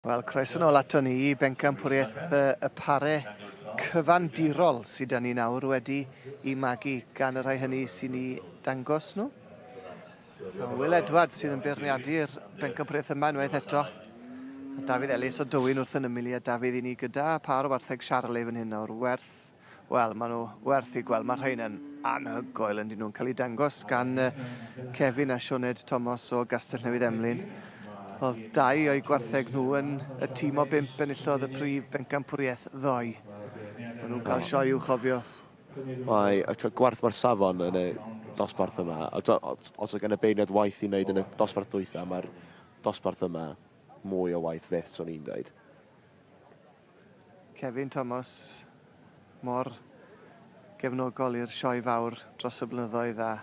Wel, croeso nôl ato ni i bencampwriaeth y pare cyfandirol sydd 'da ni nawr wedi i magu gan y rhai hynny sy'n i dangos nhw. A Will Edwards sydd yn beirniadu'r bencampwriaeth yma unwaith eto. A Dafydd Ellis o Dywyn wrth yn ymyl i a Dafydd i ni gyda pâr o wartheg Charolais fan hyn nawr werth Wel, maen nhw werth eu gweld. Mae rhain yn anhygoel yn dyn nhw'n cael eu dangos gan Kevin a Sioned Thomas o Gastell Newydd Emlyn. Oedd dau o'i gwartheg nhw yn y tîm o bump enillodd y prif bencampwriaeth ddoe. Maen nhw'n cael sioe i'w chofio. Mae y gwarth mae'r safon yn y dosbarth yma. Os oedd gan y beirniad waith i wneud yn y dosbarth dwytha, mae'r dosbarth yma mwy o waith fyth, so'n i'n dweud. Kevin Thomas mor gefnogol i'r Sioe Fawr dros y blynyddoedd a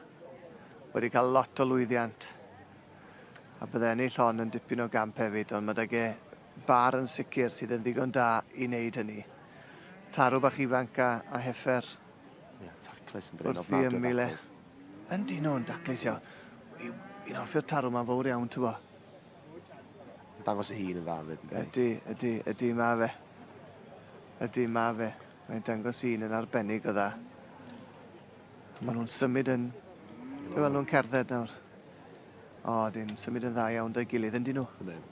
wedi cael lot o lwyddiant. A bydde ennill hon yn dipyn o gamp hefyd, ond mae 'dag e bar yn sicr sydd yn ddigon da i wneud hynny. Tarw bach ifanc a, a heffer. Ie, taclus yn drin ofnadwy o daclus. Wrth i ymyl e. Yndyn nhw'n daclus iawn. Fi'n hoffi'r tarw 'ma'n fowr iawn, t'bo. Dangos ei hun yn dda 'fyd yndi? Ydy, ydy, ydy ma' fe. Ydy ma' fe. Mae'n dangos 'i hun yn arbennig o dda. Ma' nhw'n symud yn... Dwi'n weld nhw'n cerdded nawr. O, dyn, symud yn dda iawn 'da'i gilydd, yndyn nhw? Yndyn.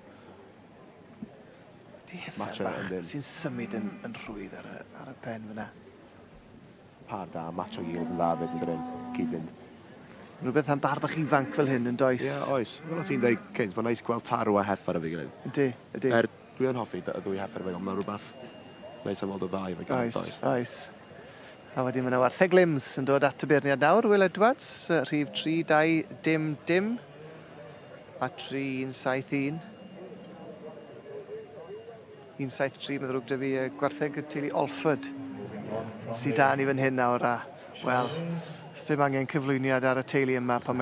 Di heffer bach sy'n symud yn, yn rhwydd ar y, ar y pen fyna. Pâr da, match o'i gilydd yn dda 'fyd yn dydyn? Cyd-fynd. Rhywbeth am bar bach ifanc fel hyn yn does? Ie, oes. Fel o' ti'n deud cynt, mae'n neis gweld tarw a heffer efo'i gilydd. Yndi, yndi. Er, dwi yn hoffi y ddwy heffer efo'i gilydd, ond mae rhywbeth neis am weld y ddau efo'i gilydd, does? Oes, oes. A wedyn mae yna wartheg limbs yn dod at y beirniad nawr, Will Edwards, rhif 3, 2, dim, dim, a 3, 1, 7, 1. 173, mae'n ddrwg 'da fi, gwartheg y teulu Olford sy 'da ni fan hyn nawr a, wel, sdim angen cyflwyniad ar y teulu yma pan mae...